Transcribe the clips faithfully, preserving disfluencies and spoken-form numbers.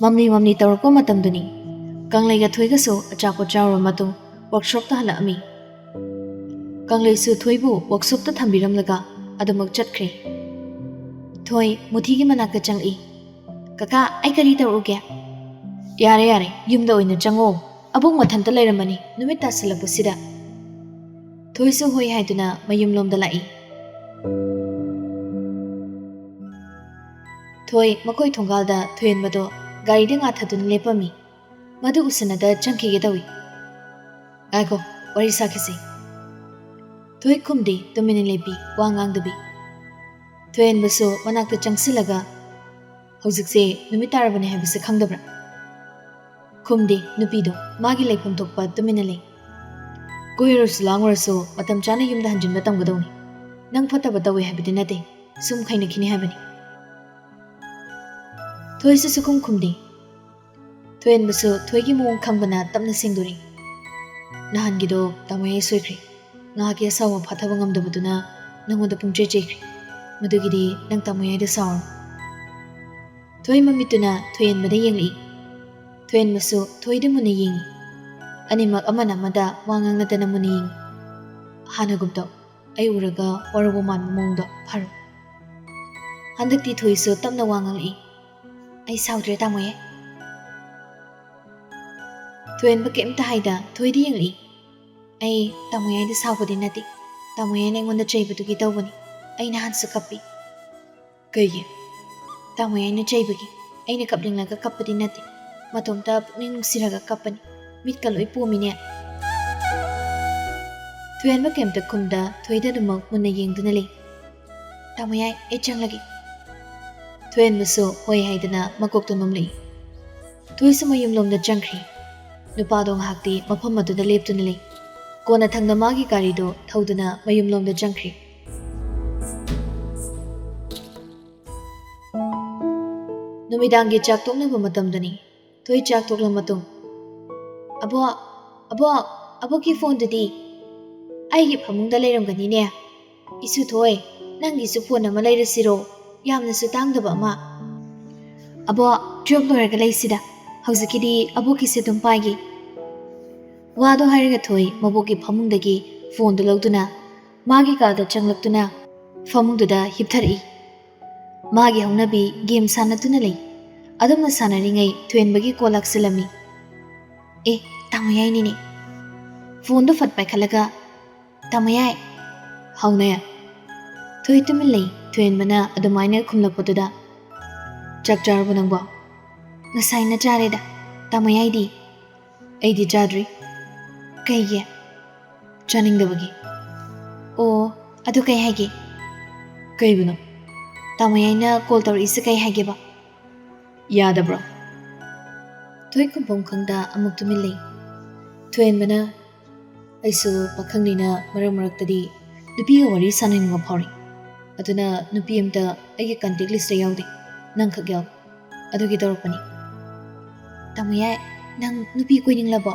ꯃꯝꯂꯤ ꯃꯝꯂꯤ ꯇꯧꯔꯛꯄ ꯃꯇꯝꯗꯨꯅꯤ꯫ ꯀꯪꯂꯩꯒ ꯊꯣꯏꯒꯁꯨ ꯑꯆꯥꯄꯣꯠ ꯆꯥꯔꯨꯔꯕ ꯃꯇꯨꯡ ꯋꯥꯔꯛꯁꯣꯞꯇ ꯍꯜꯂꯛꯑꯝꯃꯤ꯫ ꯀꯪꯂꯩꯁꯨ ꯊꯣꯏꯕꯨ ꯋꯥꯔꯛꯁꯣꯞꯇ ꯊꯝꯕꯤꯔꯝꯂꯒ ꯑꯗꯨꯃꯛ ꯆꯠꯈ꯭ꯔꯦ꯫ ꯊꯣꯏ ꯃꯨꯊꯤꯒꯤ ꯃꯅꯥꯛꯇ ꯆꯪꯂꯛꯏ꯫ "ꯀꯀꯥ, ꯑꯩ ꯀꯔꯤ ꯇꯧꯔꯛꯎꯒꯦ?" "ꯌꯥꯔꯦ, ꯌꯥꯔꯦ, ꯌꯨꯝꯗ ꯑꯣꯏꯅ ꯆꯪꯉꯣ꯫ ꯑꯕꯣꯛ ꯃꯊꯟꯇ ꯂꯩꯔꯝꯃꯅꯤ, ꯅꯨꯃꯤꯠ ꯇꯥꯁꯤꯜꯂꯛꯄꯁꯤꯗ꯫" ꯊꯣꯏꯁꯨ ꯍꯣꯏ ꯍꯥꯏꯗꯨꯅ ꯃꯌꯨꯝꯂꯣꯝꯗ ꯂꯥꯛꯏ꯫ ꯊꯣꯏ ꯃꯈꯣꯏ ꯊꯣꯡꯒꯥꯜꯗ ꯊꯣꯏꯍꯟꯕꯗꯣ ꯒꯥꯔꯤꯗ ꯉꯥꯊꯗꯨꯅ ꯂꯦꯞꯄꯝꯃꯤ꯫ ꯃꯗꯨ ꯎꯁꯟꯅꯗ ꯆꯪꯈꯤꯒꯦ ꯇꯧꯏ꯫ "ꯉꯥꯏꯈꯣ, ꯋꯥꯔꯤ ꯁꯥꯈꯤꯁꯤ꯫" ꯊꯣꯏ ꯈꯨꯝꯗꯦ, ꯇꯨꯃꯤꯟꯅ ꯂꯦꯞꯄꯤ, ꯋꯥ ꯉꯥꯡꯗꯕꯤ꯫ ꯊꯣꯏꯍꯟꯕꯁꯨ ꯃꯅꯥꯛꯇ ꯆꯪꯁꯤꯜꯂꯒ, "ꯍꯧꯖꯤꯛꯁꯦ ꯅꯨꯃꯤꯠ ꯇꯥꯔꯕꯅꯤ ꯍꯥꯏꯕꯁꯦ ꯈꯪꯗꯕ꯭ꯔꯥ?" ꯈꯨꯝꯗꯦ ꯅꯨꯄꯤꯗꯣ, ꯃꯥꯒꯤ ꯂꯩꯐꯝ ꯊꯣꯛꯄ ꯇꯨꯃꯤꯟꯅ ꯂꯩ꯫ "ꯀꯣꯏꯔꯨꯔꯁꯨ ꯂꯥꯡꯉꯨꯔꯁꯨ ꯃꯇꯝ ꯆꯥꯅ ꯌꯨꯝꯗ ꯍꯟꯖꯤꯟꯕ ꯇꯝꯒꯗꯧꯅꯤ꯫ ꯅꯪ ꯐꯠꯇꯕ ꯇꯧꯋꯦ ꯍꯥꯏꯕꯗꯤ ꯅꯠꯇꯦ, ꯁꯨꯝ ꯈꯩꯅꯈꯤꯅꯤ ꯍꯥꯏꯕꯅꯤ꯫" ꯊꯣꯏꯁꯨ ꯁꯨꯈꯨꯝ ꯈꯨꯝꯗꯦ꯫ ꯊꯣꯏꯍꯟꯕꯁꯨ ꯊꯣꯏꯒꯤ ꯃꯑꯣꯡ ꯈꯪꯕꯅ ꯇꯞꯅ ꯁꯦꯡꯗꯣꯔꯛꯏ꯫ "ꯅꯍꯥꯟꯒꯤꯗꯣ ꯇꯥꯃꯣ ꯌꯥꯏ ꯁꯣꯏꯈ꯭ꯔꯦ꯫ ꯉꯥꯏꯍꯥꯛꯀꯤ ꯑꯁꯥꯎꯕ ꯐꯥꯊꯕ ꯉꯝꯗꯕꯗꯨꯅ ꯅꯉꯣꯟꯗ ꯄꯨꯡꯆꯩ ꯆꯩꯈ꯭ꯔꯦ꯫ ꯃꯗꯨꯒꯤꯗꯤ ꯅꯪ ꯇꯥꯃꯣ ꯌꯥꯏꯗ ꯁꯥꯎꯔꯣ꯫" ꯊꯣꯏ ꯃꯃꯤꯠꯇꯨꯅ ꯊꯣꯏꯍꯟꯕꯗ ꯌꯦꯡꯂꯛꯏ꯫ ꯊꯣꯏꯍꯟꯕꯁꯨ ꯊꯣꯏꯗ ꯃꯨꯟꯅ ꯌꯦꯡꯏ꯫ ꯑꯅꯤꯃꯛ ꯑꯃꯅ ꯑꯃꯗ ꯋꯥ ꯉꯥꯡꯅꯗꯅ ꯃꯨꯟꯅ ꯌꯦꯡꯏ꯫ "ꯍꯥꯟꯅꯒꯨꯝ ꯇꯧ꯫ ꯑꯩ ꯎꯔꯒ ꯋꯥꯔꯧꯕ ꯃꯥꯟꯕ ꯃꯑꯣꯡꯗꯣ ꯐꯔꯣ꯫" ꯍꯟꯗꯛꯇꯤ ꯊꯣꯏꯁꯨ ꯇꯞꯅ ꯋꯥ ꯉꯥꯡꯂꯛꯏ꯫ "ꯑꯩ ꯁꯥꯎꯗ꯭ꯔꯦ ꯇꯥꯃꯣ ꯌꯥꯏ꯫" ꯊꯣꯏꯍꯟꯕ ꯀꯩꯝꯇ ꯍꯥꯏꯗ ꯊꯣꯏꯗ ꯌꯦꯡꯂꯛꯏ꯫ "ꯑꯩ ꯇꯥꯃꯣ ꯌꯥꯏꯗ ꯁꯥꯎꯕꯗꯤ ꯅꯠꯇꯦ꯫ ꯇꯥꯃꯣ ꯌꯥꯏꯅ ꯑꯩꯉꯣꯟꯗ ꯆꯩꯕꯗꯨꯒꯤ ꯇꯧꯕꯅꯤ꯫ ꯑꯩ ꯅꯍꯥꯟꯁꯨ ꯀꯞꯄꯤ꯫" "ꯀꯩꯒꯤ?" "ꯇꯥꯃꯣ ꯌꯥꯏꯅ ꯆꯩꯕꯒꯤ꯫ ꯑꯩꯅ ꯀꯞꯅꯤꯡꯂꯒ ꯀꯞꯄꯗꯤ ꯅꯠꯇꯦ꯫ ꯃꯇꯣꯝꯇ ꯄꯨꯛꯅꯤꯡ ꯅꯨꯡꯁꯤꯔꯒ ꯀꯞꯄꯅꯤ꯫ ꯃꯤꯠꯀ ꯂꯣꯏ ꯄꯣꯝꯃꯤꯅꯦ꯫" ꯊꯣꯏꯍꯟꯕ ꯀꯩꯝꯇ ꯈꯨꯝꯗ ꯊꯣꯏꯗ ꯑꯗꯨꯃꯛ ꯃꯨꯟꯅ ꯌꯦꯡꯗꯨꯅ ꯂꯩ꯫ "ꯇꯥꯃꯣ ꯌꯥꯏ, ꯑꯩ ꯆꯪꯂꯒꯦ꯫" ꯊꯣꯏꯍꯟꯕꯁꯨ ꯍꯣꯏ ꯍꯥꯏꯗꯅ ꯃꯀꯣꯛꯇ ꯅꯣꯝꯂꯛꯏ꯫ ꯊꯣꯏꯁꯨ ꯃꯌꯨꯝꯂꯣꯝꯗ ꯆꯪꯈ꯭ꯔꯤ꯫ ꯅꯨꯄꯥꯗꯣ ꯉꯥꯏꯍꯥꯛꯇꯤ ꯃꯐꯝ ꯑꯗꯨꯗ ꯂꯦꯞꯇꯨꯅ ꯂꯩ꯫ ꯀꯣꯟꯅꯊꯪꯗ ꯃꯥꯒꯤ ꯒꯥꯔꯤꯗꯣ ꯊꯧꯗꯨꯅ ꯃꯌꯨꯝꯂꯣꯝꯗ ꯆꯪꯈ꯭ꯔꯤ꯫ ꯅꯨꯃꯤꯗꯥꯡꯒꯤ ꯆꯥꯛ ꯇꯣꯛꯅꯕ ꯃꯇꯝꯗꯅꯤ꯫ ꯊꯣꯏ ꯆꯥꯛ ꯇꯣꯛꯂ ꯃꯇꯨꯡ, "ꯑꯕꯣꯛ, ꯑꯕꯣꯛ, ꯑꯕꯣꯛꯀꯤ ꯐꯣꯟꯗꯨꯗꯤ?" "ꯑꯩꯒꯤ ꯐꯃꯨꯡꯗ ꯂꯩꯔꯝꯒꯅꯤꯅꯦ꯫" "ꯏꯁꯨ ꯊꯣꯏ, ꯅꯪꯒꯤꯁꯨ ꯐꯣꯟ ꯑꯃ ꯂꯩꯔꯁꯤꯔꯣ? ꯌꯥꯝꯅꯁꯨ ꯇꯥꯡꯗꯕ ꯑꯃ꯫" "ꯑꯕꯣꯛ, ꯇꯨꯌꯦꯜꯞ ꯂꯣꯏꯔꯒ ꯂꯩꯁꯤꯗ, ꯍꯧꯖꯤꯛꯀꯤꯗꯤ ꯑꯕꯣꯛꯀꯤꯁꯦ ꯑꯗꯨꯝ ꯄꯥꯏꯒꯦ꯫" ꯋꯥꯗꯣ ꯍꯥꯏꯔꯒ ꯊꯣꯏ ꯃꯕꯣꯛꯀꯤ ꯐꯃꯨꯡꯗꯒꯤ ꯐꯣꯟꯗꯣ ꯂꯧꯗꯨꯅ ꯃꯥꯒꯤ ꯀꯥꯗ ꯆꯪꯂꯛꯇꯨꯅ ꯐꯃꯨꯡꯗꯨꯗ ꯍꯤꯞꯊꯔꯛꯏ꯫ ꯃꯥꯒꯤ ꯍꯧꯅꯕꯤ ꯒꯦꯝ ꯁꯥꯟꯅꯗꯨꯅ ꯂꯩ꯫ ꯑꯗꯨꯝꯅ ꯁꯥꯟꯅꯔꯤꯉꯩ ꯊꯣꯏꯍꯦꯟꯕꯒꯤ ꯀꯣꯜ ꯂꯥꯛꯁꯤꯜꯂꯝꯃꯤ꯫ "ꯑꯦ, ꯇꯥꯃꯣ ꯌꯥꯏꯅꯤꯅꯦ꯫" ꯐꯣꯟꯗꯣ ꯐꯠ ꯄꯥꯏꯈꯠꯂꯒ, "ꯇꯥꯃꯣ ꯌꯥꯏ, ꯍꯥꯎꯅꯦ?" ꯊꯣꯏ ꯇꯨꯃꯤꯟ ꯂꯩ꯫ ꯊꯣꯏꯍꯦꯟꯕꯅ ꯑꯗꯨꯃꯥꯏꯅ ꯈꯨꯝꯂꯛꯄꯗꯨꯗ, "ꯆꯥꯛ ꯆꯥꯔꯕꯣ ꯅꯪꯕꯣ?" "ꯉꯁꯥꯏꯅ ꯆꯥꯔꯦꯗ꯫ ꯇꯥꯃꯣ ꯌꯥꯏꯗꯤ?" "ꯑꯩꯗꯤ ꯆꯥꯗ꯭ꯔꯤ꯫" "ꯀꯩꯒꯤ?" "ꯆꯥꯅꯤꯡꯗꯕꯒꯤ꯫" "ꯑꯣ, ꯑꯗꯨ ꯀꯩ ꯍꯥꯏꯒꯦ?" "ꯀꯩꯕꯨꯅꯣ?" "ꯇꯥꯃꯣ ꯌꯥꯏꯅ ꯀꯣꯜ ꯇꯧꯔꯛꯏꯁꯦ ꯀꯩ ꯍꯥꯏꯒꯦꯕ?" "ꯌꯥꯗꯕ꯭ꯔꯣ?" ꯊꯣꯏ ꯈꯨꯝꯐꯝ ꯈꯪꯗ ꯑꯃꯨꯛ ꯇꯨꯃꯤꯟ ꯂꯩ꯫ ꯊꯣꯏꯍꯦꯟꯕꯅ, "ꯑꯩꯁꯨ ꯄꯥꯈꯪꯅꯤꯅ ꯃꯔꯛ ꯃꯔꯛꯇꯗꯤ ꯅꯨꯄꯤꯒ ꯋꯥꯔꯤ ꯁꯥꯟꯅꯅꯤꯡꯕ ꯐꯥꯎꯔꯛꯏ꯫ ꯑꯗꯨꯅ ꯅꯨꯄꯤ ꯑꯝꯇ ꯑꯩꯒꯤ ꯀꯟꯇꯦꯛ ꯂꯤꯁꯇ ꯌꯥꯎꯗꯦ, ꯅꯪꯈꯛ ꯌꯥꯎꯏ꯫ ꯑꯗꯨꯒꯤ ꯇꯧꯔꯛꯄꯅꯤ꯫" "ꯇꯥꯃꯣ ꯌꯥꯏ, ꯅꯪ ꯅꯨꯄꯤ ꯀꯣꯏꯅꯤꯡꯂꯕꯣ?"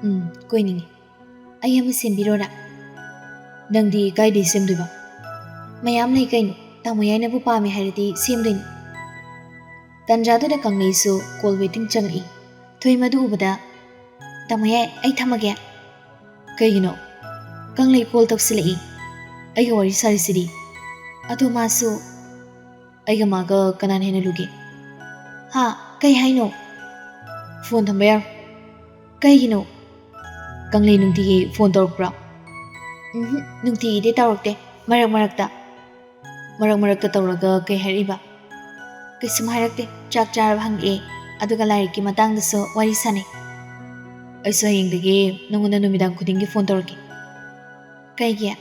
"ꯎꯝ, ꯀꯣꯏꯅꯤꯡꯉꯤ꯫" "ꯑꯩ ꯑꯃ ꯁꯦꯝꯕꯤꯔꯣꯔꯥ?" "ꯅꯪꯗꯤ ꯀꯥꯏꯗꯩ ꯁꯦꯝꯗꯣꯏꯕ?" "ꯃꯌꯥꯝ ꯂꯩ ꯀꯩꯅꯣ, ꯇꯥꯃꯣ ꯌꯥꯏꯅꯕꯨ ꯄꯥꯝꯃꯦ ꯍꯥꯏꯔꯗꯤ ꯁꯦꯝꯗꯣꯏꯅꯤ꯫" ꯇꯟꯖꯥꯗꯨꯗ ꯀꯪꯂꯩꯁꯨ ꯀꯣꯜ ꯋꯦꯇꯤꯡ ꯆꯪꯉꯛꯏ꯫ ꯊꯣꯏ ꯃꯗꯨ ꯎꯕꯗ, "ꯇꯥꯃꯣ ꯌꯥꯏ, ꯑꯩ ꯊꯝꯃꯒꯦ꯫" "ꯀꯩꯒꯤꯅꯣ?" "ꯀꯪꯂꯩ ꯀꯣꯜ ꯇꯧꯁꯤꯜꯂꯛꯏ, ꯑꯩꯒ ꯋꯥꯔꯤ ꯁꯥꯔꯤꯁꯤꯗꯤ꯫" "ꯑꯗꯣ ꯃꯥꯁꯨ꯫" "ꯑꯩꯒ ꯃꯥꯒ ꯀꯅꯥꯅ ꯍꯦꯟꯅ ꯂꯨꯒꯦ?" "ꯍꯥ? ꯀꯩ ꯍꯥꯏꯅꯣ?" "ꯐꯣꯟ ꯊꯝꯕ ꯌꯥꯔꯣꯏ꯫" "ꯀꯩꯒꯤꯅꯣ?" "ꯀꯪꯂꯩ ꯅꯨꯡꯇꯤꯒꯤ ꯐꯣꯟ ꯇꯧꯔꯛꯄ꯭ꯔꯣ?" "ꯎꯝꯍꯨꯝ, ꯅꯨꯡꯇꯤꯒꯤꯗꯤ ꯇꯧꯔꯛꯇꯦ, ꯃꯔꯛ ꯃꯔꯛꯇ꯫" "ꯃꯔꯛ ꯃꯔꯛꯇ ꯇꯧꯔꯒ ꯀꯩ ꯍꯥꯏꯔꯛꯏꯕ?" "ꯀꯩꯁꯨꯝ ꯍꯥꯏꯔꯛꯇꯦ, ꯆꯥꯛ ꯆꯥꯔꯕ ꯍꯪꯉꯛꯑꯦ, ꯑꯗꯨꯒ ꯂꯥꯏꯔꯤꯛꯀꯤ ꯃꯇꯥꯡꯗꯁꯨ ꯋꯥꯔꯤ ꯁꯥꯟꯅꯩ꯫" "ꯑꯩꯁꯨ ꯍꯌꯦꯡꯗꯒꯤ ꯅꯉꯣꯟꯗ ꯅꯨꯃꯤꯗꯥꯡ ꯈꯨꯗꯤꯡꯒꯤ ꯐꯣꯟ ꯇꯧꯔꯛꯀꯦ꯫" "ꯀꯩꯒꯤ?"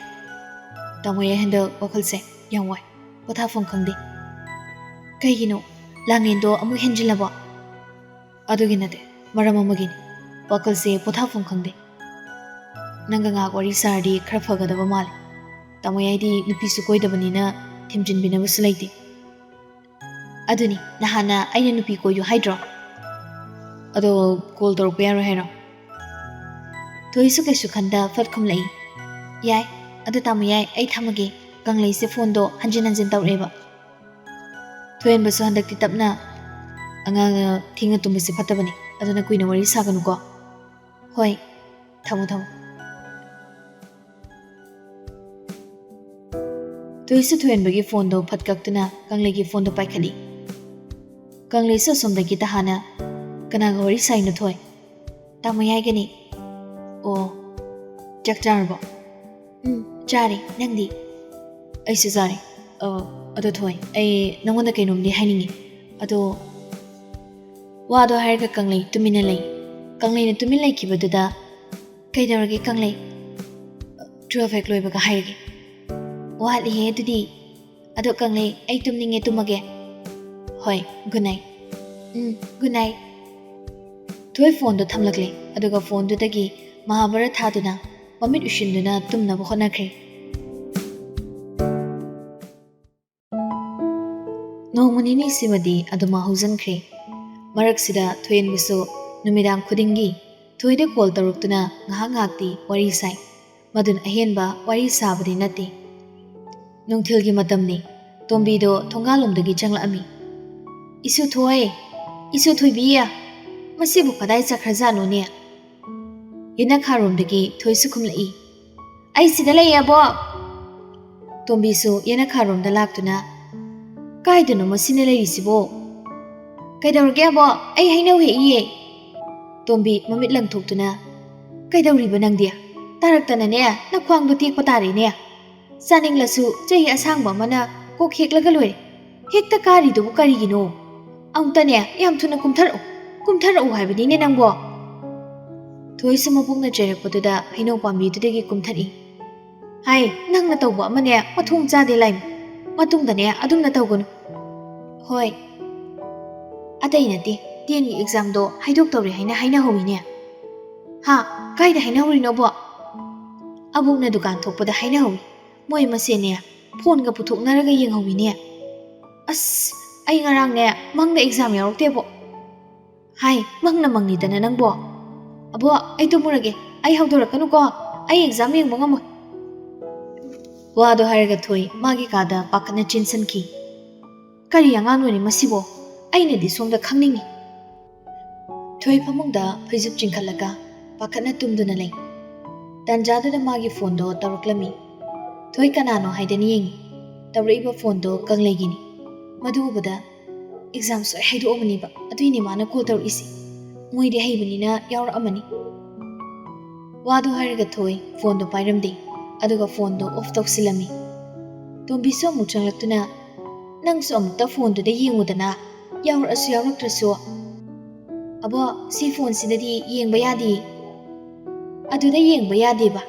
"ꯇꯥꯃꯣ ꯌꯥꯏ ꯍꯟꯗꯛ ꯋꯥꯈꯜꯁꯦ ꯌꯥꯝ ꯋꯥꯏ, ꯄꯣꯊꯥꯐꯝ ꯈꯪꯗꯦ꯫" "ꯀꯩꯒꯤꯅꯣ? ꯂꯥꯡꯂꯦꯟꯗꯣ ꯑꯃꯨꯛ ꯍꯦꯟꯖꯤꯜꯂꯕꯣ?" "ꯑꯗꯨꯒꯤ ꯅꯠꯇꯦ, ꯃꯔꯝ ꯑꯃꯒꯤꯅꯤ꯫ ꯋꯥꯈꯜꯁꯦ ꯄꯣꯊꯥꯐꯝ ꯈꯪꯗꯦ꯫ ꯅꯪꯒ ꯉꯥꯏꯍꯥꯛ ꯋꯥꯔꯤ ꯁꯥꯔꯗꯤ ꯈꯔ ꯐꯒꯗꯕ ꯃꯥꯜꯂꯦ꯫ ꯇꯥꯃꯣ ꯌꯥꯏꯗꯤ ꯅꯨꯄꯤꯁꯨ ꯀꯣꯏꯗꯕꯅꯤꯅ ꯊꯦꯝꯖꯤꯟꯕꯤꯅꯕꯁꯨ ꯂꯩꯇꯦ꯫" "ꯑꯗꯨꯅꯤ, ꯅꯍꯥꯟꯅ ꯑꯩꯅ ꯅꯨꯄꯤ ꯀꯣꯏꯌꯨ ꯍꯥꯏꯗ꯭ꯔꯣ? ꯑꯗꯣ ꯀꯣꯜ ꯇꯧꯔꯛꯄ ꯌꯥꯔꯣꯏ ꯍꯥꯏꯔꯣ?" ꯊꯣꯏꯁꯨ ꯀꯩꯁꯨ ꯈꯟꯗ ꯐꯠ ꯈꯨꯝꯂꯛꯏ, "ꯌꯥꯏ, ꯑꯗꯨ ꯇꯥꯃꯣ ꯌꯥꯏ, ꯑꯩ ꯊꯝꯃꯒꯦ꯫ ꯀꯪꯂꯩꯁꯦ ꯐꯣꯟꯗꯣ ꯍꯟꯖꯤꯟ ꯍꯟꯖꯤꯟ ꯇꯧꯔꯛꯑꯦꯕ꯫" ꯊꯣꯏꯍꯟꯕꯁꯨ ꯍꯟꯗꯛꯇꯤ ꯇꯞꯅ꯫ ꯑꯉꯥꯡꯅ ꯊꯦꯡꯅ ꯇꯨꯝꯕꯁꯦ ꯐꯠꯇꯕꯅꯤ, ꯑꯗꯨꯅ ꯀꯨꯏꯅ ꯋꯥꯔꯤ ꯁꯥꯒꯅꯨꯀꯣ꯫ ꯍꯣꯏ, ꯊꯝꯃꯣ, ꯊꯝꯃꯣ꯫ ꯊꯣꯏꯁꯨ ꯊꯣꯏꯍꯟꯕꯒꯤ ꯐꯣꯟꯗꯣ ꯐꯠ ꯀꯛꯇꯨꯅ ꯀꯪꯂꯩꯒꯤ ꯐꯣꯟꯗꯣ ꯄꯥꯏꯈꯠꯂꯤ꯫ ꯀꯪꯂꯩꯁꯨ ꯑꯁꯣꯝꯗꯒꯤ ꯇꯍꯥꯅ, "ꯀꯅꯥꯒ ꯋꯥꯔꯤ ꯁꯥꯏꯅꯣ, ꯊꯣꯏ?" "ꯇꯥꯃꯣ ꯌꯥꯏꯒꯅꯤ꯫" "ꯑꯣ, ꯆꯥꯛ ꯆꯥꯔꯕꯣ?" "ꯎꯝ, ꯆꯥꯔꯦ꯫ ꯅꯪꯗꯤ?" "ꯑꯩꯁꯨ ꯆꯥꯔꯦ꯫ ꯑ, ꯑꯗꯣ ꯊꯣꯏ, ꯑꯩ ꯅꯉꯣꯟꯗ ꯀꯩꯅꯣꯝꯗꯤ ꯍꯥꯏꯅꯤꯡꯉꯤ꯫ ꯑꯗꯣ," ꯋꯥꯗꯣ ꯍꯥꯏꯔꯒ ꯀꯪꯂꯩ ꯇꯨꯃꯤꯟꯅ ꯂꯩ꯫ ꯀꯪꯂꯩꯅ ꯇꯨꯃꯤꯟ ꯂꯩꯈꯤꯕꯗꯨꯗ, "ꯀꯩꯗꯧꯔꯒꯦ ꯀꯪꯂꯩ? Twelve ꯍꯦꯛ ꯂꯣꯏꯕꯒ ꯍꯥꯏꯔꯒꯦ꯫" "ꯋꯥꯠꯂꯤꯍꯦ ꯑꯗꯨꯗꯤ꯫ ꯑꯗꯣ ꯀꯪꯂꯩ, ꯑꯩ ꯇꯨꯝꯅꯤꯡꯉꯦ, ꯇꯨꯝꯃꯒꯦ꯫" "ꯍꯣꯏ, good night꯫" "ꯎꯝ, good night꯫" ꯊꯣꯏ ꯐꯣꯟꯗꯣ ꯊꯝꯂꯛꯂꯦ, ꯑꯗꯨꯒ ꯐꯣꯟꯗꯨꯗꯒꯤ ꯃꯍꯥꯚꯥꯔꯠ ꯊꯥꯗꯨꯅ ꯃꯃꯤꯠ ꯎꯏꯁꯤꯟꯗꯨꯅ ꯇꯨꯝꯅꯕ ꯍꯣꯠꯅꯈ꯭ꯔꯦ꯫ ꯅꯣꯡꯃ ꯅꯤꯅꯤꯁꯤꯃꯗꯤ ꯑꯗꯨꯃꯛ ꯍꯧꯖꯤꯟꯈ꯭ꯔꯦ꯫ ꯃꯔꯛꯁꯤꯗ ꯊꯣꯏꯍꯟꯕꯁꯨ ꯅꯨꯃꯤꯗꯥꯡ ꯈꯨꯗꯤꯡꯒꯤ ꯊꯣꯏꯗ ꯀꯣꯜ ꯇꯧꯔꯛꯇꯨꯅ ꯉꯥꯏꯍꯥꯛ ꯉꯥꯏꯍꯥꯛꯇꯤ ꯋꯥꯔꯤ ꯁꯥꯏ꯫ ꯃꯗꯨꯅ ꯑꯍꯦꯟꯕ ꯋꯥꯔꯤ ꯁꯥꯕꯗꯤ ꯅꯠꯇꯦ꯫ ꯅꯨꯡꯊꯤꯜꯒꯤ ꯃꯇꯝꯅꯤ꯫ ꯇꯣꯝꯕꯤꯗꯣ ꯊꯣꯡꯒꯥꯜꯂꯣꯝꯗꯒꯤ ꯆꯪꯂꯛꯑꯝꯃꯤ꯫ "ꯏꯁꯨ ꯊꯣꯏ! ꯏꯁꯨ ꯊꯣꯏꯕꯤ! ꯃꯁꯤꯕꯨ ꯀꯗꯥꯏ ꯆꯠꯈ꯭ꯔꯖꯥꯠꯅꯣꯅꯦ?" ꯌꯦꯅꯈꯥꯔꯣꯝꯗꯒꯤ ꯊꯣꯏꯁꯨ ꯈꯨꯝꯂꯛꯏ꯫ "ꯑꯩ ꯁꯤꯗ ꯂꯩꯌꯦ, ꯑꯕꯣꯛ!" ꯇꯣꯝꯕꯤꯁꯨ ꯌꯦꯅꯈꯥꯔꯣꯝꯗ ꯂꯥꯛꯇꯨꯅ, "ꯀꯥꯏꯗꯅꯣ ꯃꯁꯤꯅ ꯂꯩꯔꯤꯁꯤꯕꯣ?" "ꯀꯩꯗꯧꯔꯒꯦ, ꯑꯕꯣꯛ? ꯑꯩ ꯍꯩꯅꯧ ꯍꯦꯛꯏꯌꯦ꯫" ꯇꯣꯝꯕꯤ ꯃꯃꯤꯠ ꯂꯪꯊꯣꯛꯇꯨꯅ, "ꯀꯩꯗꯧꯔꯤꯕ ꯅꯪꯗꯤ? ꯇꯥꯔꯛꯇꯅꯅꯦ, ꯅꯈ꯭ꯋꯥꯡꯗꯣ ꯇꯦꯛꯄ ꯇꯥꯔꯦꯅꯦ꯫ ꯆꯥꯅꯤꯡꯂꯁꯨ ꯆꯍꯤ ꯑꯁꯥꯡꯕ ꯑꯃꯅ ꯀꯣꯛ ꯍꯦꯛꯂꯒ ꯂꯣꯏꯔꯦ꯫ ꯍꯦꯛꯇ ꯀꯥꯔꯤꯗꯨꯕꯨ ꯀꯔꯤꯒꯤꯅꯣ? ꯑꯃꯨꯛꯇꯅꯦ, ꯌꯥꯝ ꯊꯨꯅ ꯀꯨꯝꯊꯔꯛꯎ, ꯀꯨꯝꯊꯔꯛꯎ ꯍꯥꯏꯕꯅꯤꯅꯦ ꯅꯪꯕꯣ!" ꯊꯣꯏꯁꯨ ꯃꯕꯨꯛꯅ ꯆꯩꯔꯛꯄꯗꯨꯗ ꯍꯩꯅꯧ ꯄꯥꯝꯕꯤꯗꯨꯗꯒꯤ ꯀꯨꯝꯊꯔꯛꯏ꯫ "ꯍꯥꯏ, ꯅꯪꯅ ꯇꯧꯕ ꯑꯃꯅꯦ, ꯃꯊꯣꯡ ꯆꯥꯗꯦ ꯂꯥꯏꯃ꯫ ꯃꯇꯨꯡꯗꯅꯦ, ꯑꯗꯨꯝꯅ ꯇꯧꯒꯅꯨ꯫" "ꯍꯣꯏ꯫ ꯑꯇꯩ ꯅꯠꯇꯦ, ꯇꯦꯟꯒꯤ ꯑꯦꯛꯖꯥꯝꯗꯣ ꯍꯥꯏꯗꯣꯛꯇꯧꯔꯦ ꯍꯥꯏꯅ ꯍꯥꯏꯅꯍꯧꯋꯤꯅꯦ꯫" "ꯍꯥ? ꯀꯥꯏꯗ ꯍꯥꯏꯅꯍꯧꯔꯤꯅꯣꯕꯣ?" "ꯑꯕꯣꯛꯅ ꯗꯨꯀꯥꯟ ꯊꯣꯛꯄꯗ ꯍꯥꯏꯅꯍꯧꯋꯤ꯫ ꯃꯣꯏ ꯃꯁꯦꯟꯅꯦ, ꯐꯣꯟꯒ ꯄꯨꯊꯣꯛꯅꯔꯒ ꯌꯦꯡꯍꯧꯋꯤꯅꯦ꯫ ꯑꯁ, ꯑꯩ ꯉꯔꯥꯡꯅꯦ, ꯃꯪꯗ ꯑꯦꯛꯖꯥꯝ ꯌꯥꯎꯔꯛꯇꯦꯕꯣ꯫" "ꯍꯥꯏ, ꯃꯪꯅ ꯃꯪꯉꯤꯗꯅ ꯅꯪꯕꯣ꯫ ꯑꯕꯣ, ꯑꯩ ꯇꯨꯝꯃꯨꯔꯒꯦ꯫ ꯑꯩ ꯍꯧꯗꯣꯔꯛꯀꯅꯨꯀꯣ꯫ ꯑꯩ ꯑꯦꯛꯖꯥꯝ ꯌꯦꯡꯕ ꯉꯝꯃꯣꯏ꯫" ꯋꯥꯗꯣ ꯍꯥꯏꯔꯒ ꯊꯣꯏ ꯃꯥꯒꯤ ꯀꯥꯗ ꯄꯥꯈꯠꯅ ꯆꯦꯟꯁꯤꯟꯈꯤ꯫ "ꯀꯔꯤ ꯑꯉꯥꯡꯅꯣꯅꯦ ꯃꯁꯤꯕꯣ? ꯑꯩꯅꯗꯤ ꯁꯣꯝꯗ ꯈꯪꯅꯤꯡꯉꯤ꯫" ꯊꯣꯏ ꯐꯃꯨꯡꯗ ꯐꯩꯖꯨꯞ ꯆꯤꯡꯈꯠꯂꯒ ꯄꯥꯈꯠꯅ ꯇꯨꯝꯗꯨꯅ ꯂꯩ꯫ ꯇꯥꯟꯖꯥꯗꯨꯗ ꯃꯥꯒꯤ ꯐꯣꯟꯗꯣ ꯇꯧꯔꯛꯂꯝꯃꯤ꯫ ꯊꯣꯏ ꯀꯅꯥꯅꯣ ꯍꯥꯏꯗꯅ ꯌꯦꯡꯉꯤ꯫ ꯇꯧꯔꯛꯏꯕ ꯐꯣꯟꯗꯣ ꯀꯪꯂꯩꯒꯤꯅꯤ꯫ ꯃꯗꯨ ꯎꯕꯗ, "ꯑꯦꯛꯖꯥꯝ ꯁꯣꯏ ꯍꯥꯏꯗꯣꯛꯑꯝꯃꯅꯤꯕ, ꯑꯗꯨꯏꯅꯦ ꯃꯥꯅ ꯀꯣꯜ ꯇꯧꯔꯛꯏꯁꯦ꯫ ꯃꯣꯏꯗꯤ ꯍꯩꯕꯅꯤꯅ ꯌꯥꯎꯔꯛꯑꯝꯃꯅꯤ꯫" ꯋꯥꯗꯣ ꯍꯥꯏꯔꯒ ꯊꯣꯏ ꯐꯣꯟꯗꯣ ꯄꯥꯏꯔꯝꯗꯦ, ꯑꯗꯨꯒ ꯐꯣꯟꯗꯣ ꯑꯣꯐ ꯇꯧꯁꯤꯜꯂꯝꯃꯤ꯫ ꯇꯣꯝꯕꯤꯁꯨ ꯑꯃꯨꯛ ꯆꯪꯂꯛꯇꯨꯅ, "ꯅꯪꯁꯨ ꯑꯃꯨꯛꯇ ꯐꯣꯟꯗꯨꯗ ꯌꯦꯡꯉꯨꯗꯅ, ꯌꯥꯎꯔꯛꯑꯁꯨ ꯌꯥꯎꯔꯛꯇ꯭ꯔꯁꯨ꯫" "ꯑꯕꯣ, ꯁꯤ ꯐꯣꯟꯁꯤꯗꯗꯤ ꯌꯦꯡꯕ ꯌꯥꯗꯦ꯫" "ꯑꯗꯨꯗ ꯌꯦꯡꯕ ꯌꯥꯗꯦꯕ?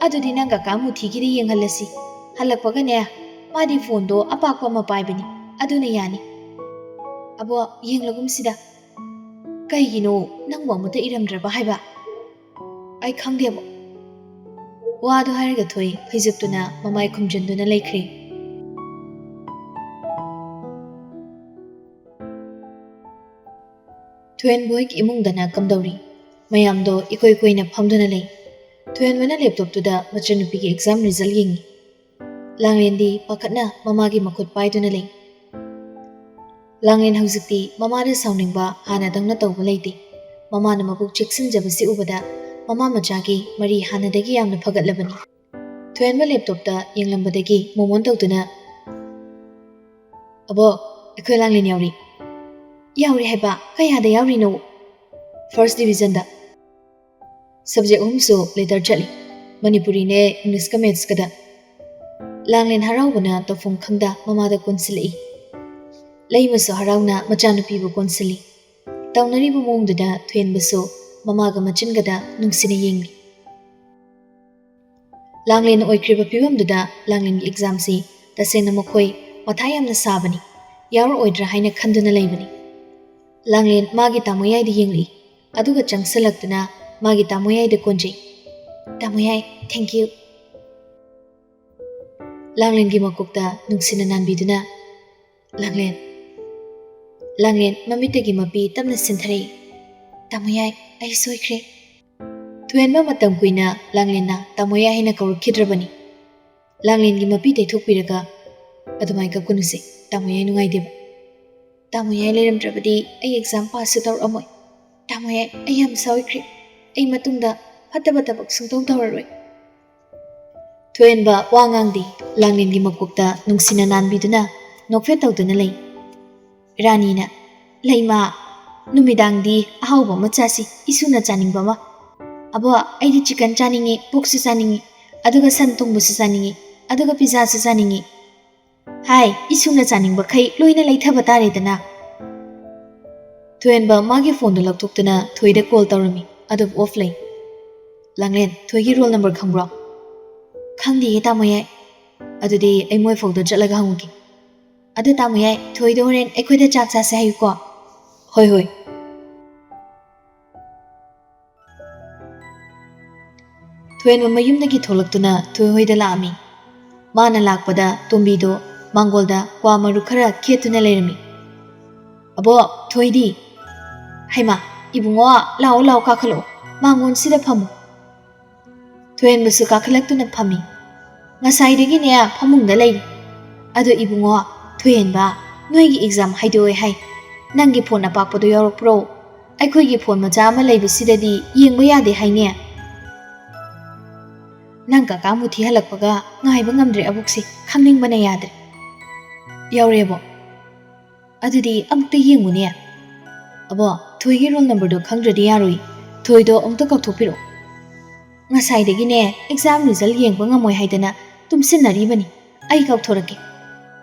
ꯑꯗꯨꯗꯤ ꯅꯪ ꯀꯀꯥ ꯃꯨꯊꯤꯒꯤꯗ ꯌꯦꯡꯍꯜꯂꯁꯤ꯫ ꯍꯜꯂꯛꯄꯒꯅꯦ, ꯃꯥꯗꯤ ꯐꯣꯟꯗꯣ ꯑꯄꯥꯛꯄ ꯑꯃ ꯄꯥꯏꯕꯅꯤ, ꯑꯗꯨꯅ ꯌꯥꯅꯤ꯫" "ꯑꯕꯣ, ꯌꯦꯡꯂꯒꯨꯝꯁꯤꯗ꯫ ꯀꯩꯒꯤꯅꯣ ꯅꯪꯕꯨ ꯑꯃꯠꯇ ꯏꯔꯝꯗ꯭ꯔꯕ ꯍꯥꯏꯕ?" "ꯑꯩ ꯈꯪꯗꯦꯕꯣ꯫" ꯋꯥꯗꯣ ꯍꯥꯏꯔꯒ ꯊꯣꯏ ꯐꯩꯖꯨꯞꯇꯨꯅ ꯃꯃꯥꯏ ꯈꯨꯝꯖꯤꯟꯗꯨꯅ ꯂꯩꯈ꯭ꯔꯦ꯫ ꯊꯣꯏꯍꯟꯕ ꯍꯣꯏꯒꯤ ꯏꯃꯨꯡꯗꯅ ꯀꯝꯗꯧꯔꯤ? ꯃꯌꯥꯝꯗꯣ ꯏꯀꯣꯏ ꯀꯣꯏꯅ ꯐꯝꯗꯨꯅ ꯂꯩ꯫ ꯊꯣꯏꯍꯟꯕꯅ ꯂꯦꯞꯇꯣꯞꯇꯨꯗ ꯃꯆꯟꯅꯨꯄꯤꯒꯤ ꯑꯦꯛꯖꯥꯝ ꯔꯤꯖꯜ ꯌꯦꯡꯉꯤ꯫ ꯂꯥꯡꯂꯦꯟꯗꯤ ꯄꯥꯈꯠꯅ ꯃꯃꯥꯒꯤ ꯃꯈꯨꯠ ꯄꯥꯏꯗꯨꯅ ꯂꯩ꯫ ꯂꯥꯡꯂꯦꯟ ꯍꯧꯖꯤꯛꯇꯤ ꯃꯃꯥꯗ ꯁꯥꯎꯅꯤꯡꯕ ꯍꯥꯟꯅꯗꯧꯅ ꯇꯧꯕ ꯂꯩꯇꯦ꯫ ꯃꯃꯥꯅ ꯃꯕꯨꯛ ꯆꯦꯛꯁꯤꯟꯖꯕꯁꯤ ꯎꯕꯗ ꯃꯃꯥ ꯃꯆꯥꯒꯤ ꯃꯔꯤ ꯍꯥꯟꯅꯗꯒꯤ ꯌꯥꯝꯅ ꯐꯒꯠꯂꯕꯅꯤ꯫ ꯊꯣꯏꯍꯟꯕ ꯂꯦꯞꯇꯣꯞꯇ ꯌꯦꯡꯂꯝꯕꯗꯒꯤ ꯃꯣꯃꯣꯟ ꯇꯧꯗꯨꯅ, "ꯑꯕꯣꯛ, ꯑꯩꯈꯣꯏ ꯂꯥꯡꯂꯦꯟ ꯌꯥꯎꯔꯤ꯫" "ꯌꯥꯎꯔꯤ ꯍꯥꯏꯕ? ꯀꯌꯥꯗ ꯌꯥꯎꯔꯤꯅꯣ?" "ꯐꯥꯔꯁ ꯗꯤꯕꯤꯖꯟꯗ꯫ ꯁꯕꯖꯦꯛ ꯑꯍꯨꯝꯁꯨ ꯂꯦꯇꯔ ꯆꯠꯂꯤ, ꯃꯅꯤꯄꯨꯔꯤꯅꯦ, ꯏꯪꯂꯤꯁꯀ ꯃꯦꯠꯁꯀꯗ꯫" ꯂꯥꯡꯂꯦꯟ ꯍꯔꯥꯎꯕꯅ ꯇꯧꯐꯝ ꯈꯪꯗ ꯃꯃꯥꯗ ꯀꯣꯟꯁꯤꯜꯂꯛꯏ꯫ ꯂꯩꯃꯁꯨ ꯍꯔꯥꯎꯅ ꯃꯆꯥꯅꯨꯄꯤꯕꯨ ꯀꯣꯟꯁꯤꯜꯂꯤ꯫ ꯇꯧꯅꯔꯤꯕ ꯃꯑꯣꯡꯗꯨꯗ ꯊꯣꯏꯍꯟꯕꯁꯨ ꯃꯃꯥꯒ ꯃꯆꯤꯟꯒꯗ ꯅꯨꯡꯁꯤꯅ ꯌꯦꯡꯂꯤ꯫ ꯂꯥꯡꯂꯦꯟꯅ ꯑꯣꯏꯈ꯭ꯔꯤꯕ ꯐꯤꯕꯝꯗꯨꯗ ꯂꯥꯡꯂꯦꯟꯒꯤ ꯑꯦꯛꯖꯥꯝꯁꯤ ꯇꯁꯦꯡꯅ ꯃꯈꯣꯏ ꯃꯊꯥ ꯌꯥꯝꯅ ꯁꯥꯕꯅꯤ꯫ ꯌꯥꯎꯔꯛꯑꯣꯏꯗ꯭ꯔꯥ ꯍꯥꯏꯅ ꯈꯟꯗꯨꯅ ꯂꯩꯕꯅꯤ꯫ ꯂꯥꯡꯂꯦꯟ ꯃꯥꯒꯤ ꯇꯥꯃꯣꯌꯥꯏꯗ ꯌꯦꯡꯂꯛꯏ, ꯑꯗꯨꯒ ꯆꯪꯁꯤꯜꯂꯛꯇꯨꯅ ꯃꯥꯒꯤ ꯇꯥꯃꯣꯌꯥꯏꯗ ꯀꯣꯟꯖꯩ꯫ "ꯇꯥꯃꯣꯌꯥꯏ, thank you꯫" ꯂꯥꯡꯂꯦꯟꯒꯤ ꯃꯀꯣꯛꯇ ꯅꯨꯡꯁꯤꯅ ꯅꯥꯟꯕꯤꯗꯨꯅ, "ꯂꯥꯡꯂꯦꯟ꯫" ꯂꯥꯡꯂꯦꯟ ꯃꯃꯤꯠꯇꯒꯤ ꯃꯄꯤ ꯇꯞꯅ ꯁꯤꯟꯊꯔꯛꯏ꯫ "ꯇꯥꯃꯣꯌꯥꯏ, ꯑꯩ ꯁꯣꯏꯈ꯭ꯔꯦ꯫" ꯊꯣꯏꯍꯟꯕ ꯃꯇꯝ ꯀꯨꯏꯅ ꯂꯥꯡꯂꯦꯟꯅ ꯇꯥꯃꯣꯌꯥꯏ ꯍꯥꯏꯅ ꯀꯧꯔꯛꯈꯤꯗ꯭ꯔꯕꯅꯤ꯫ ꯂꯥꯡꯂꯦꯟꯒꯤ ꯃꯄꯤ ꯇꯩꯊꯣꯛꯄꯤꯔꯒ, ꯑꯗꯨꯃꯥꯏꯅ ꯀꯞꯀꯅꯨꯁꯦ꯫ ꯇꯥꯃꯣ ꯌꯥꯏ ꯅꯨꯡꯉꯥꯏꯇꯦꯕ꯫ ꯇꯥꯃꯣ ꯌꯥꯏ ꯂꯩꯔꯝꯗ꯭ꯔꯕꯗꯤ ꯑꯩ ꯑꯦꯛꯖꯥꯝ ꯄꯥꯁꯁꯨ ꯇꯧꯔꯛꯑꯝꯃꯣꯏ꯫ ꯇꯥꯃꯣ ꯌꯥꯏ, ꯑꯩ ꯌꯥꯝ ꯁꯣꯏꯈ꯭ꯔꯦ꯫ ꯑꯩ ꯃꯇꯨꯡꯗ ꯐꯠꯇꯕ ꯊꯕꯛ ꯁꯨꯡꯇꯧ ꯇꯧꯔꯔꯣꯏ꯫ ꯊꯣꯏꯍꯦꯟꯕ ꯋꯥ ꯉꯥꯡꯗꯦ꯫ ꯂꯥꯡꯂꯦꯟꯒꯤ ꯃꯀꯣꯛꯇ ꯅꯨꯡꯁꯤꯅ ꯅꯥꯟꯕꯤꯗꯨꯅ ꯅꯣꯛꯐꯦꯠ ꯇꯧꯗꯨꯅ ꯂꯩ꯫ ꯔꯥꯅꯤꯅ, "ꯂꯩꯃ, ꯅꯨꯃꯤꯗꯥꯡꯗꯤ ꯑꯍꯥꯎꯕ ꯑꯃ ꯆꯥꯁꯤ, ꯏꯁꯨꯅ ꯆꯥꯅꯤꯡꯕ ꯑꯃ꯫ ꯑꯕꯣ, ꯑꯩꯗꯤ ꯆꯤꯀꯟ ꯆꯥꯅꯤꯡꯉꯤ, ꯄꯣꯛꯁꯨ ꯆꯥꯅꯤꯡꯉꯤ, ꯑꯗꯨꯒ ꯁꯟ ꯊꯣꯡꯕꯁꯨ ꯆꯥꯅꯤꯡꯉꯤ, ꯑꯗꯨꯒ ꯄꯤꯖꯥꯁꯨ ꯆꯥꯅꯤꯡꯉꯤ꯫ ꯍꯥꯏ, ꯏꯁꯨꯅ ꯆꯥꯅꯤꯡꯕꯈꯩ ꯂꯣꯏꯅ ꯂꯩꯊꯕ ꯇꯥꯔꯦꯗꯅ꯫" ꯊꯣꯏꯍꯦꯟꯕ ꯃꯥꯒꯤ ꯐꯣꯟꯗꯨ ꯂꯧꯊꯣꯛꯇꯨꯅ ꯊꯣꯏꯗ ꯀꯣꯜ ꯇꯧꯔꯝꯃꯤ, ꯑꯗꯨꯕꯨ ꯑꯣꯐ ꯂꯩ꯫ "ꯂꯥꯡꯂꯦꯟ, ꯊꯣꯏꯒꯤ ꯔꯣꯜ ꯅꯝꯕꯔ ꯈꯪꯕ꯭ꯔꯣ?" "ꯈꯪꯗꯤꯌꯦ ꯇꯥꯃꯣ ꯌꯥꯏ꯫" "ꯑꯗꯨꯗꯤ ꯑꯩ ꯃꯣꯏ ꯐꯥꯎꯗ ꯆꯠꯂꯒ ꯍꯪꯉꯨꯒꯦ꯫ ꯑꯗꯨ ꯇꯥꯃꯣ ꯌꯥꯏ, ꯊꯣꯏꯗꯣ ꯍꯣꯔꯦꯟ ꯑꯩꯈꯣꯏꯗ ꯆꯥꯛ ꯆꯥꯁꯦ ꯍꯥꯏꯌꯨꯀꯣ꯫" "ꯍꯣꯏ, ꯍꯣꯏ꯫" ꯊꯣꯏꯍꯦꯟꯕ ꯃꯌꯨꯝꯗꯒꯤ ꯊꯣꯛꯂꯛꯇꯨꯅ ꯊꯣꯏꯍꯣꯏꯗ ꯂꯥꯛꯑꯝꯃꯤ꯫ ꯃꯥꯅ ꯂꯥꯛꯄꯗ ꯇꯣꯝꯕꯤꯗꯣ ꯃꯥꯡꯒꯣꯜꯗ ꯀ꯭ꯋꯥ ꯃꯔꯨ ꯈꯔ ꯈꯦꯠꯇꯨꯅ ꯂꯩꯔꯝꯃꯤ꯫ "ꯑꯕꯣ, ꯊꯣꯏꯗꯤ?" "ꯍꯩꯃꯥ, ꯏꯕꯨꯡꯉꯣ, ꯂꯥꯛꯑꯣ, ꯂꯥꯛꯑꯣ, ꯀꯥꯈꯠꯂꯛꯑꯣ, ꯃꯥꯡꯒꯣꯜꯁꯤꯗ ꯐꯝꯃꯨ꯫" ꯊꯣꯏꯍꯦꯟꯕꯁꯨ ꯀꯥꯈꯠꯂꯛꯇꯨꯅ ꯐꯝꯃꯤ꯫ "ꯉꯁꯥꯏꯗꯒꯤꯅꯦ ꯐꯃꯨꯡꯗ ꯂꯩꯔꯤ꯫ ꯑꯗꯣ ꯏꯕꯨꯡꯉꯣ, ꯊꯣꯏꯍꯦꯟꯕ, ꯅꯣꯏꯒꯤ ꯑꯦꯛꯖꯥꯝ ꯍꯥꯏꯗꯣꯛꯑꯦ ꯍꯥꯏ꯫ ꯅꯪꯒꯤ ꯐꯣꯟ ꯑꯄꯥꯛꯄꯗꯣ ꯌꯥꯎꯔꯛꯄ꯭ꯔꯣ? ꯑꯩꯈꯣꯏꯒꯤ ꯐꯣꯟ ꯃꯆꯥ ꯑꯃ ꯂꯩꯕꯁꯤꯗꯗꯤ ꯌꯦꯡꯕ ꯌꯥꯗꯦ ꯍꯥꯏꯅꯦ꯫" "ꯅꯪ ꯀꯀꯥ ꯃꯨꯊꯤ ꯍꯜꯂꯛꯄꯒ ꯉꯥꯏꯕ ꯉꯝꯗ꯭ꯔꯦ ꯑꯕꯣꯛꯁꯦ, ꯈꯪꯅꯤꯡꯕꯅ ꯌꯥꯗ꯭ꯔꯦ꯫ ꯌꯥꯎꯔꯦꯕꯣ꯫ ꯑꯗꯨꯗꯤ ꯑꯃꯨꯛꯇ ꯌꯦꯡꯉꯨꯅꯦ꯫" "ꯑꯕꯣ, ꯊꯣꯏꯒꯤ ꯔꯣꯜ ꯅꯝꯕꯔꯗꯣ ꯈꯪꯗ꯭ꯔꯗꯤ ꯌꯥꯔꯣꯏ꯫ ꯊꯣꯏꯗꯣ ꯑꯃꯨꯛꯇ ꯀꯧꯊꯣꯛꯄꯤꯔꯛꯑꯣ꯫ ꯉꯁꯥꯏꯗꯒꯤꯅꯦ ꯑꯦꯛꯖꯥꯝ ꯔꯤꯖꯜ ꯌꯦꯡꯕ ꯉꯝꯃꯣꯏ ꯍꯥꯏꯗꯅ ꯇꯨꯝꯁꯤꯟꯅꯔꯤꯕꯅꯤ꯫ ꯑꯩ ꯀꯧꯊꯣꯔꯛꯀꯦ꯫"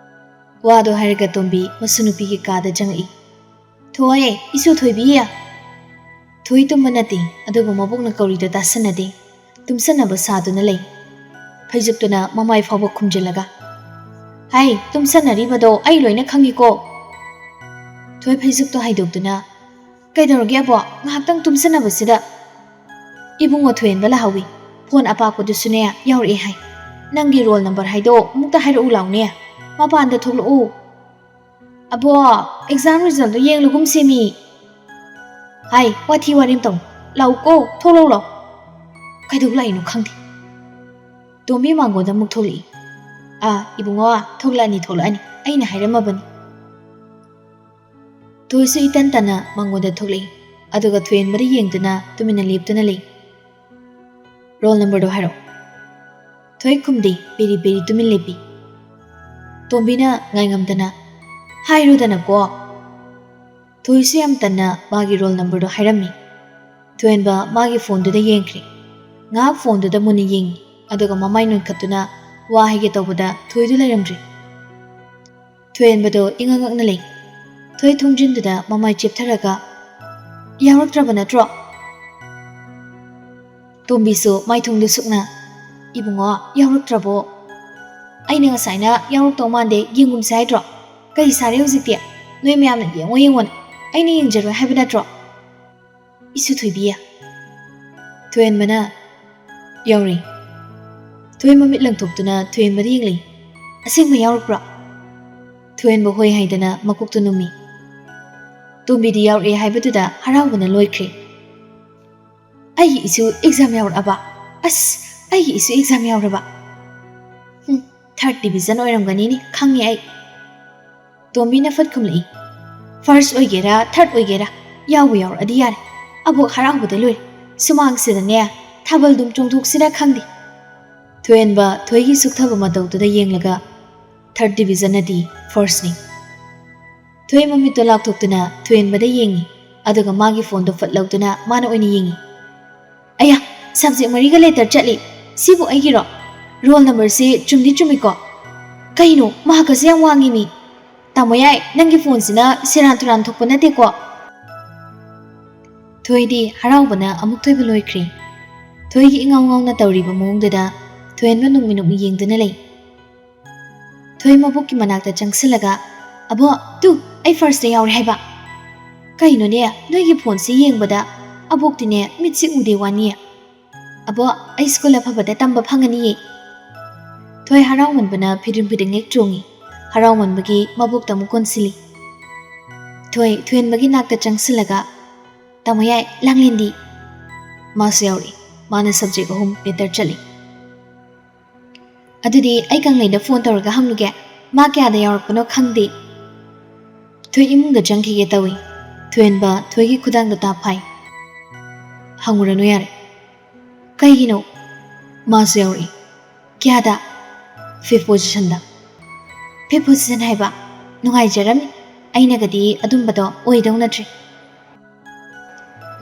ꯋꯥꯗꯣ ꯍꯥꯏꯔꯒ ꯇꯣꯝꯕꯤ ꯃꯁꯨ ꯅꯨꯄꯤꯒꯤ ꯀꯥꯗ ꯆꯪꯉꯛꯏ꯫ "ꯊꯣꯏ, ꯏꯁꯨ ꯊꯣꯏꯕꯤ!" ꯊꯣꯏ ꯇꯨꯝꯕ ꯅꯠꯇꯦ, ꯑꯗꯨꯕꯨ ꯃꯕꯣꯛꯅ ꯀꯧꯔꯤꯗꯣ ꯇꯥꯁꯟꯅꯗꯦ꯫ ꯇꯨꯝꯁꯟꯅꯕ ꯁꯥꯗꯨꯅ ꯂꯩ꯫ ꯐꯩꯖꯨꯞꯇꯨꯅ ꯃꯃꯥꯏ ꯐꯥꯎꯕ ꯈꯨꯝꯖꯤꯜꯂꯒ, "ꯍꯩ, ꯇꯨꯝꯁꯟꯅꯔꯤꯕꯗꯣ ꯑꯩ ꯂꯣꯏꯅ ꯈꯪꯉꯤꯀꯣ꯫" ꯊꯣꯏ ꯐꯩꯖꯨꯞꯇꯣ ꯍꯥꯏꯗꯣꯛꯇꯨꯅ, "ꯀꯩꯗꯧꯔꯒꯦ ꯑꯕꯣ? ꯉꯥꯏꯍꯥꯛꯇꯪ ꯇꯨꯝꯁꯟꯅꯕꯁꯤꯗ?" "ꯏꯕꯨꯡꯉꯣ ꯊꯣꯏꯍꯦꯟꯕ ꯂꯥꯛꯍꯧꯋꯤ꯫ ꯐꯣꯟ ꯑꯄꯥꯛꯄꯗꯨꯁꯨꯅꯦ ꯌꯥꯎꯔꯛꯑꯦ ꯍꯥꯏ꯫ ꯅꯪꯒꯤ ꯔꯣꯜ ꯅꯝꯕꯔ ꯍꯥꯏꯗꯣ ꯑꯃꯨꯛꯇ ꯍꯥꯏꯔꯛꯎ ꯂꯥꯎꯅꯦ꯫ ꯃꯄꯥꯟꯗ ꯊꯣꯛꯂꯛꯎ꯫" "ꯑꯕꯣ, ꯑꯦꯛꯖꯥꯝ ꯔꯤꯖꯜꯗꯣ ꯌꯦꯡꯂꯒꯨꯝꯁꯦ ꯃꯤ꯫" "ꯍꯥꯏ, ꯋꯥꯊꯤ ꯋꯥꯔꯦꯝ ꯇꯧꯅꯨ꯫ ꯂꯥꯛꯎꯀꯣ, ꯊꯣꯛꯂꯛꯎ ꯂꯥꯎ꯫" ꯀꯩꯗꯧ ꯂꯥꯛꯏꯅꯣ ꯈꯪꯗꯦ꯫ ꯇꯣꯝꯕꯤ ꯃꯥꯡꯒꯣꯟꯗ ꯑꯃꯨꯛ ꯊꯣꯛꯂꯛꯏ꯫ "ꯑꯥ, ꯏꯕꯨꯡꯉꯣ, ꯊꯣꯛꯂꯛꯑꯅꯤ, ꯊꯣꯛꯂꯛꯑꯅꯤ, ꯑꯩꯅ ꯍꯥꯏꯔꯝꯃꯕꯅꯤ"꯫ ꯊꯣꯏꯁꯨ ꯏꯇꯟ ꯇꯟꯅ ꯃꯉꯣꯟꯗ ꯊꯣꯛꯂꯛꯏ, ꯑꯗꯨꯒ ꯊꯣꯏꯍꯦꯟꯕꯗ ꯌꯦꯡꯗꯨꯅ ꯇꯨꯃꯤꯟꯅ ꯂꯦꯞꯇꯨꯅ ꯂꯩ꯫ "ꯔꯣꯜ ꯅꯝꯕꯔꯗꯣ ꯍꯥꯏꯔꯛꯑꯣ"꯫ ꯊꯣꯏ ꯈꯨꯝꯗꯦ, ꯄꯦꯔꯤ ꯄꯦꯔꯤ ꯇꯨꯃꯤꯟ ꯂꯦꯞꯄꯤ꯫ ꯇꯣꯝꯕꯤꯅ ꯉꯥꯏꯉꯝꯗꯅ, "ꯍꯥꯏꯔꯣꯗꯅꯀꯣ"꯫ ꯊꯣꯏꯁꯨ ꯌꯥꯝ ꯇꯟꯅ ꯃꯥꯒꯤ ꯔꯣꯜ ꯅꯝꯕꯔꯗꯣ ꯍꯥꯏꯔꯝꯃꯤ꯫ ꯊꯣꯏꯍꯦꯟꯕ ꯃꯥꯒꯤ ꯐꯣꯟꯗꯨꯗ ꯌꯦꯡꯈ꯭ꯔꯦ꯫ ꯉꯥꯏꯍꯥꯛ ꯐꯣꯟꯗꯨꯗ ꯃꯨꯟꯅ ꯌꯦꯡꯉꯤ, ꯑꯗꯨꯒ ꯃꯃꯥꯏ ꯅꯣꯟꯈꯠꯇꯨꯅ ꯋꯥ ꯍꯥꯏꯒꯦ ꯇꯧꯕꯗ ꯊꯣꯏꯗꯨ ꯂꯩꯔꯝꯗ꯭ꯔꯦ꯫ ꯊꯣꯏꯍꯦꯟꯕꯗꯣ ꯏꯉꯛ ꯉꯛꯅ ꯂꯩ꯫ ꯊꯣꯏ ꯊꯣꯡꯖꯤꯟꯗꯨꯗ ꯃꯃꯥꯏ ꯆꯦꯞꯊꯔꯒ, "ꯌꯥꯎꯔꯛꯇ꯭ꯔꯕ ꯅꯠꯇ꯭ꯔꯣ?" ꯇꯣꯝꯕꯤꯁꯨ ꯃꯥꯏꯊꯣꯡꯗꯨ ꯁꯨꯛꯅ, "ꯏꯕꯨꯡꯉꯣ, ꯌꯥꯎꯔꯛꯇ꯭ꯔꯕꯣ? ꯑꯩꯅ ꯉꯁꯥꯏꯅ ꯌꯥꯎꯔꯛꯇꯧ ꯃꯥꯟꯗꯦ, ꯌꯦꯡꯒꯨꯝꯁꯦ ꯍꯥꯏꯗ꯭ꯔꯣ? ꯀꯩ ꯁꯥꯔꯦ ꯍꯧꯖꯤꯛꯇꯤ? ꯅꯣꯏ ꯃꯌꯥꯝꯅ ꯌꯦꯡꯉꯣ ꯌꯦꯡꯉꯣꯅ ꯑꯩꯅ ꯌꯦꯡꯖꯔꯣꯏ ꯍꯥꯏꯕ ꯅꯠꯇ꯭ꯔꯣ?" "ꯏꯁꯨ ꯊꯣꯏꯕꯤ"꯫ ꯊꯣꯏꯍꯦꯟꯕꯅ, "ꯌꯥꯎꯔꯦ"꯫ ꯊꯣꯏ ꯃꯃꯤꯠ ꯂꯪꯊꯣꯛꯇꯨꯅ ꯊꯣꯏꯍꯦꯟꯕꯗ ꯌꯦꯡꯂꯤ꯫ "ꯑꯁꯦꯡꯕ ꯌꯥꯎꯔꯛꯄ꯭ꯔꯣ?" ꯊꯣꯏꯍꯦꯟꯕ ꯍꯣꯏ ꯍꯥꯏꯗꯅ ꯃꯀꯣꯛꯇꯨ ꯅꯨꯝꯃꯤ꯫ ꯇꯣꯝꯕꯤꯗꯤ ꯌꯥꯎꯔꯛꯑꯦ ꯍꯥꯏꯕꯗꯨꯗ ꯍꯔꯥꯎꯕꯅ ꯂꯣꯏꯈ꯭ꯔꯦ꯫ "ꯑꯩꯒꯤ ꯏꯁꯨ ꯑꯦꯛꯖꯥꯝ ꯌꯥꯎꯔꯛꯑꯕ? ꯑꯁ, ꯑꯩꯒꯤ ꯏꯁꯨ ꯑꯦꯛꯖꯥꯝ ꯌꯥꯎꯔꯕ? ꯍꯨꯝ, ꯊꯥꯔꯠ ꯗꯤꯕꯤꯖꯟ ꯑꯣꯏꯔꯝꯒꯅꯤꯅꯦ, ꯈꯪꯉꯦ ꯑꯩ"꯫ ꯇꯣꯝꯕꯤꯅ ꯐꯠ ꯈꯨꯝꯂꯛꯏ꯫ "ꯐꯥꯔꯁ ꯑꯣꯏꯒꯦꯔꯥ, ꯊꯥꯔꯠ ꯑꯣꯏꯒꯦꯔꯥ, ꯌꯥꯎꯕꯨ ꯌꯥꯎꯔꯛꯑꯗꯤ ꯌꯥꯔꯦ꯫ ꯑꯕꯣꯛ ꯍꯔꯥꯎꯕꯗ ꯂꯣꯏꯔꯦ꯫ ꯁꯨꯃꯥꯡꯁꯤꯗꯅꯦ ꯊꯥꯕꯜꯗꯨꯝ ꯆꯣꯡꯊꯣꯛꯁꯤꯔꯥ ꯈꯪꯗꯦ"꯫ ꯊꯣꯏꯍꯦꯟꯕ ꯊꯣꯏꯒꯤ ꯁꯨꯛꯊꯕ ꯃꯇꯧꯗꯨꯗ ꯌꯦꯡꯂꯒ, "ꯊꯥꯔꯠ ꯗꯤꯕꯤꯖꯟꯅꯗꯤ ꯐꯥꯔꯁꯅꯤ"꯫ ꯊꯣꯏ ꯃꯃꯤꯠꯇꯣ ꯂꯥꯎꯊꯣꯛꯇꯨꯅ ꯊꯣꯏꯍꯦꯟꯕꯗ ꯌꯦꯡꯉꯤ, ꯑꯗꯨꯒ ꯃꯥꯒꯤ ꯐꯣꯟꯗꯣ ꯐꯠ ꯂꯧꯗꯨꯅ ꯃꯥꯅ ꯑꯣꯏꯅ ꯌꯦꯡꯉꯤ꯫ "ꯑꯌꯥ, ꯁꯕꯖꯦꯛ ꯃꯔꯤꯒ ꯂꯦꯇꯔ ꯆꯠꯂꯤ꯫ ꯁꯤꯕꯨ ꯑꯩꯒꯤꯔꯣ? ꯔꯣꯜ ꯅꯝꯕꯔꯁꯦ ꯆꯨꯝꯗꯤ ꯆꯨꯝꯃꯤꯀꯣ? ꯀꯩꯅꯣ, ꯃꯥꯔꯛꯀꯁꯦ ꯌꯥꯝ ꯋꯥꯡꯉꯤ ꯃꯤ꯫ ꯇꯥꯃꯣ ꯌꯥꯏ, ꯅꯪꯒꯤ ꯐꯣꯟꯁꯤꯅ ꯁꯦꯔꯥꯟ ꯇꯨꯔꯥꯟ ꯊꯣꯛꯄ ꯅꯠꯇꯦꯀꯣ?" ꯊꯣꯏꯗꯤ ꯍꯔꯥꯎꯕꯅ ꯑꯃꯨꯛ ꯊꯣꯏꯕ ꯂꯣꯏꯈ꯭ꯔꯦ꯫ ꯊꯣꯏꯒꯤ ꯏꯉꯥꯎ ꯉꯥꯎꯅ ꯇꯧꯔꯤꯕ ꯃꯑꯣꯡꯗꯨꯗ ꯊꯣꯏꯍꯦꯟꯕ ꯅꯣꯛꯃꯤ ꯅꯣꯛꯃꯤ ꯌꯦꯡꯗꯨꯅ ꯂꯩ꯫ ꯊꯣꯏ ꯃꯕꯣꯛꯀꯤ ꯃꯅꯥꯛꯇ ꯆꯪꯁꯤꯜꯂꯒ, "ꯑꯕꯣꯛ, ꯇꯨ, ꯑꯩ ꯐꯥꯔꯁꯇ ꯌꯥꯎꯔꯦ ꯍꯥꯏꯕ"꯫ "ꯀꯩꯅꯣꯅꯦ, ꯅꯣꯏꯒꯤ ꯐꯣꯟꯁꯤ ꯌꯦꯡꯕꯗ ꯑꯕꯣꯛꯇꯤꯅꯦ ꯃꯤꯠꯁꯤ ꯎꯗꯦ ꯋꯥꯅꯤꯌꯦ"꯫ "ꯑꯕꯣꯛ, ꯑꯩ ꯁ꯭ꯀꯨꯜ ꯑꯐꯕꯗ ꯇꯝꯕ ꯐꯪꯉꯅꯤꯌꯦ"꯫ ꯊꯣꯏ ꯍꯔꯥꯎꯃꯟꯕꯅ ꯐꯤꯗꯤꯡ ꯐꯤꯗꯤꯡ ꯍꯦꯛ ꯆꯣꯡꯉꯤ꯫ ꯍꯔꯥꯎꯃꯟꯕꯒꯤ ꯃꯕꯣꯛꯇ ꯑꯃꯨꯛ ꯀꯣꯟꯁꯤꯜꯂꯤ꯫ ꯊꯣꯏ ꯊꯣꯏꯍꯦꯟꯕꯒꯤ ꯅꯥꯛꯇ ꯆꯪꯁꯤꯜꯂꯒ, "ꯇꯥꯃꯣ ꯌꯥꯏ, ꯂꯥꯡꯂꯦꯟꯗꯤ?" ꯃꯥꯁꯨ ꯌꯥꯎꯔꯛꯏ꯫ ꯃꯥꯅ ꯁꯕꯖꯦꯛ ꯑꯍꯨꯝ ꯂꯦꯇꯔ ꯆꯠꯂꯤ꯫ ꯑꯗꯨꯗꯤ ꯑꯩ ꯀꯪꯂꯩꯗ ꯐꯣꯟ ꯇꯧꯔꯒ ꯍꯪꯂꯨꯒꯦ꯫ ꯃꯥ ꯀꯌꯥꯗ ꯌꯥꯎꯔꯛꯄꯅꯣ ꯈꯪꯗꯦ꯫ ꯊꯣꯏ ꯏꯃꯨꯡꯗ ꯆꯪꯈꯤꯒꯦ ꯇꯧꯏ꯫ ꯊꯣꯏꯍꯟꯕ ꯊꯣꯏꯒꯤ ꯈꯨꯗꯥꯡꯗ ꯇꯥꯞ ꯐꯥꯏ꯫ "ꯍꯪꯉꯨꯔꯅꯨ ꯌꯥꯔꯦ꯫" "ꯀꯩꯒꯤꯅꯣ?" "ꯃꯥꯁꯨ ꯌꯥꯎꯔꯛꯏ꯫" "ꯀꯌꯥꯗ?" "ꯐꯤꯐ ꯄꯣꯖꯤꯁꯟꯗ꯫" "ꯐꯤꯐ ꯄꯣꯖꯤꯁꯟ ꯍꯥꯏꯕ? ꯅꯨꯡꯉꯥꯏꯖꯔꯝꯅꯤ꯫ ꯑꯩꯅꯒꯗꯤ ꯑꯗꯨꯝꯕꯗꯣ ꯑꯣꯏꯗꯧ ꯅꯠꯇ꯭ꯔꯦ꯫"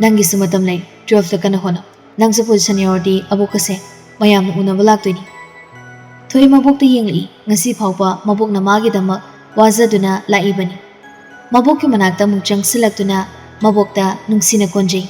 "ꯅꯪꯒꯤꯁꯨ ꯃꯇꯝ ꯂꯩ, ꯇꯨꯋꯦꯜꯐꯇ ꯀꯟꯅ ꯍꯣꯠꯅꯧ꯫ ꯅꯪꯁꯨ ꯄꯣꯖꯤꯁꯟ ꯌꯥꯎꯔꯗꯤ ꯑꯕꯣꯛꯀꯁꯦ ꯃꯌꯥꯝꯅ ꯎꯅꯕ ꯂꯥꯛꯇꯣꯏꯅꯤ꯫" ꯊꯣꯏ ꯃꯕꯣꯛꯇ ꯌꯦꯡꯂꯛꯏ꯫ ꯉꯁꯤ ꯐꯥꯎꯕ ꯃꯕꯣꯛꯅ ꯃꯥꯒꯤꯗꯃꯛ ꯋꯥꯖꯗꯨꯅ ꯂꯥꯛꯏꯕꯅꯤ꯫ ꯃꯕꯣꯛꯀꯤ ꯃꯅꯥꯛꯇ ꯑꯃꯨꯛ ꯆꯪꯁꯤꯜꯂꯛꯇꯨꯅ ꯃꯕꯣꯛꯇ ꯅꯨꯡꯁꯤꯅ ꯀꯣꯟꯖꯩ꯫